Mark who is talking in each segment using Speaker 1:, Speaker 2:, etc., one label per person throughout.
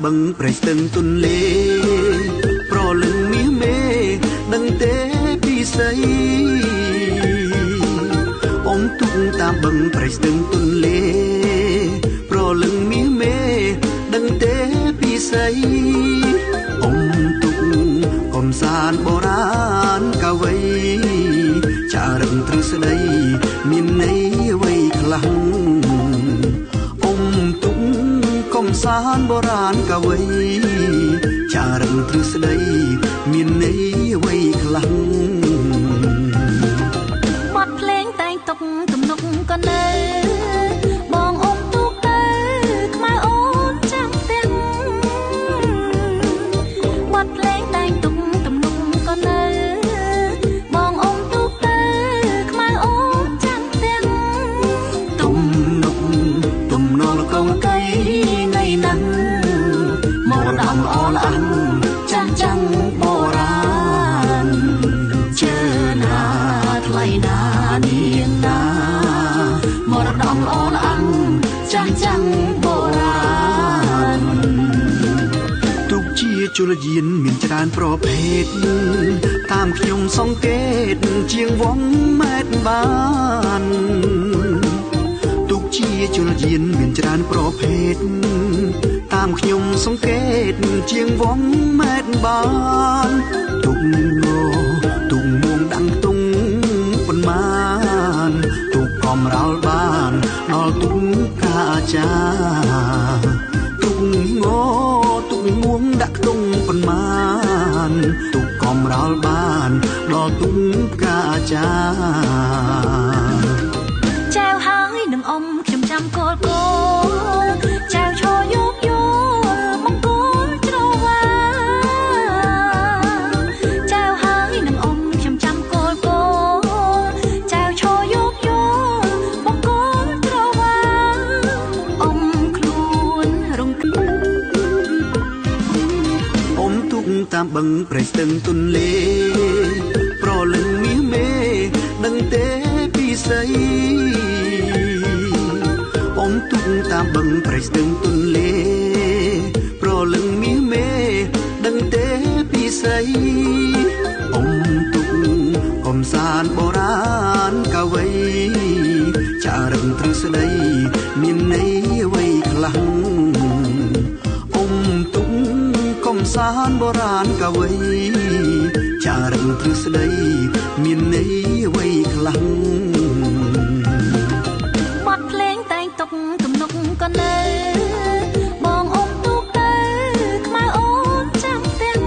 Speaker 1: បឹងព្រៃស្ទឹងទន្លេប្រលឹងមាសមេដឹងទេពីស្អីអ៊ំទុកតាមបឹងព្រៃស្ទឹងទន្លេប្រលឹងមាសមេដឹងទេពីស្អីអ៊ំទុកកំសាន្តបុរាណកវីចារឹកទ្រឹស្ដីមានន័យអ្វីខ្លះអ៊ំទុកកំសាន្តបុរាណកវីចារឹកទ្រឹស្ដីមានន័យអ្វីខ្លះ
Speaker 2: បទភ្លេងតែងទុកទំនុកក៏នៅបងអ៊ំទុកទៅខ្មៅអូនចាំទាំងបទភ្លេងតែងទុកទំនុកក៏នៅបងអ៊ំទុកទៅខ្មៅអូនចាំទាំង
Speaker 1: ទំនុកទំនងកងកៃនៃណាំងមរតកល្អល្អន់ចាស់ចាំងបុរាណជឿណាថ្លៃណានាងណាមរតកល្អល្អន់ចាស់ចាំងបុរាណទុកជាជលយានមានច្រើនប្រភេទតាមខ្ញុំសង្កេតជាងវងម៉ែត្របានទុកជាជលយានមានច្រើនប្រភេទតាមខ្ញុំសង្កេតជាងវងម៉ែត្របានទុកងទុកមួងដាំងទុងប៉ុន្មានទុកកំរោលបានដល់ទុកកាចាទុកងទុកមួងដាក់ទុងប៉ុន្មានទុកកំរោលបានដល់ទុកកាចា
Speaker 2: ចែវហើយនឹងអ៊ំខ្ញុំចាំកលកលចែវឈរយកយល់មង្គលច្រវាចែវហើយនឹងអ៊ំខ្ញុំចាំកលកលចែវឈរយកយល់មង្គលច្រវាអ៊ំខ្លួនរង
Speaker 1: អ៊ំទុកតាមបឹងព្រៃស្ទឹងទន្លេប្រលឹងមាសមេដឹងទេពីស្អីអ៊ំទុកតាមបឹងព្រៃស្ទឹងទន្លេប្រលឹងមាសមេដឹងទេពីស្អីអ៊ំទុកកំសាន្តបុរាណកវីចារឹកទ្រឹស្ដីមានន័យអ្វីខ្លះអ៊ំទុកកំសាន្តបុរាណកវីចារឹកទ្រឹស្ដីមានន័យអ្វីខ្លះ
Speaker 2: បទភ្លេងតែងទុកទំនុកក៏នៅបងអ៊ំទុកទៅខ្មៅអូនចាំទាំង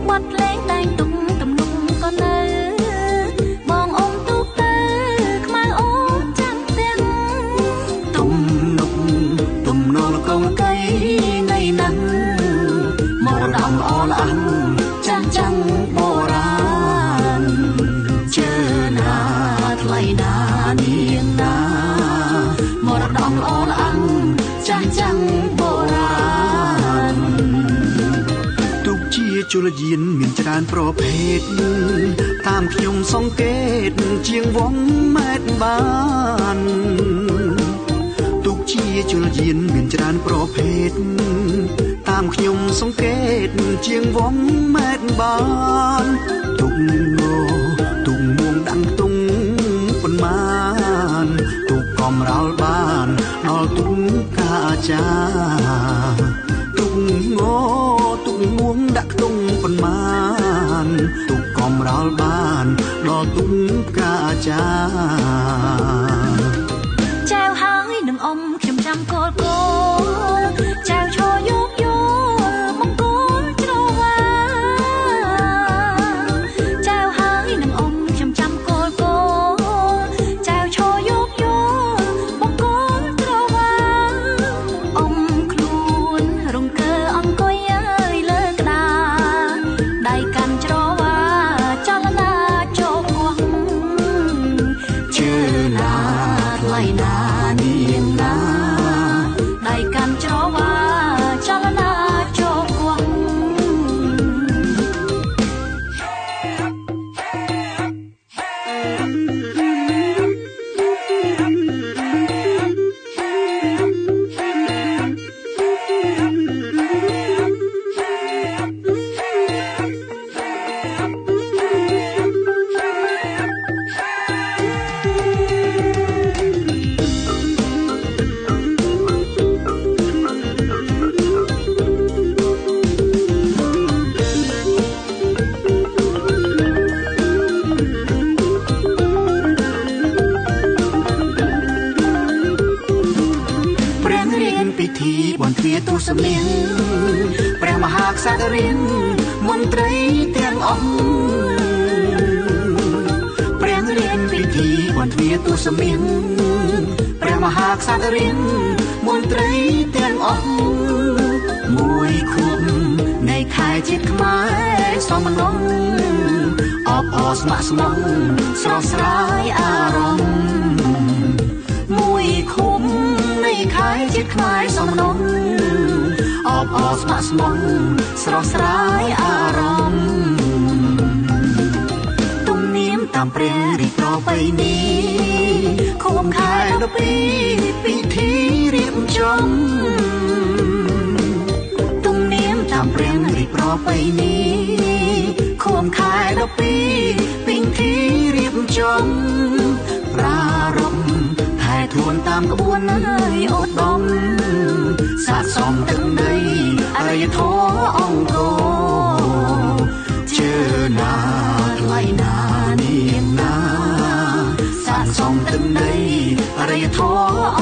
Speaker 2: បទភ្លេងតែងទុកទំនុកក៏នៅបងអ៊ំទុកទៅខ្មៅអូនចាំទាំង
Speaker 1: ទំនុកទំនងកងកៃនៃណាំងមរតកល្អល្អន់ចាស់ចាំងបុរាណជឿណាថ្លៃណានាងណាមរតកល្អល្អន់ចាស់ចាំងបុរាណទុកជាជលយានមានច្រើនប្រភេទតាមខ្ញុំសង្កេតជាងវងម៉ែត្របានទុកជាជលយានមានច្រើនប្រភេទតាមខ្ញុំសង្កេតជាងវងម៉ែត្របានទុកងទុកមួងដាំងទុងប៉ុន្មានទុកកំរោលបានដល់ទុកកាចាទុកងទុកមួងដាក់ទុងប៉ុន្មានទុកកំរោលបានដល់ទុកកាចា
Speaker 2: ចែវហើយនឹងអ៊ំខ្ញុំចាំកលកលចែវឈរយកយល់មង្គលច្រវាចែវហើយនឹងអ៊ំខ្ញុំចាំកលកលចែវឈរយកយល់មង្គលច្រវាអ៊ំខ្លួនរង្គើអង្គុយអើយលើក្តារដៃកាន់ច្រវាចលនាជោគគោះ
Speaker 1: ជឿណាថ្លៃណានាងណា
Speaker 2: ដៃកាន់ច្រវា
Speaker 1: ទស្សមៀង ព្រះមហាក្សត្ររៀនមន្ត្រីទាំងអស់ ព្រះរៀនពិធីបន្ទ្វាទស្សមៀង ព្រះមហាក្សត្ររៀនមន្ត្រីទាំងអស់ មួយខួបនៃខែជាតិខ្មែរសមនង អបអរស្ម័គ្រស្មងស្រស់ស្រាយអារម្មណ៍ មួយខួបនៃខែជាតិខ្មែរសមនង អបអរស្ម័គ្រស្មងស្រស់ស្រាយអារម្មណ៍ ទំនៀមតាមព្រះរាជប្រពៃណី ខួបខែ12ពិធីរៀបចំ ទំនៀមតាមព្រះរាជប្រពៃណី ខួបខែ12ពិធីរៀបចំ ប្រារព្ធថែធួនតាមក្បួន
Speaker 2: ហើយឧត្តម
Speaker 1: ស័កសមទឹកដីអរិយធម៌អង្គរ ជឿណាថ្លៃណានាងណា ស័កសមទឹកដីអរិយធម៌អ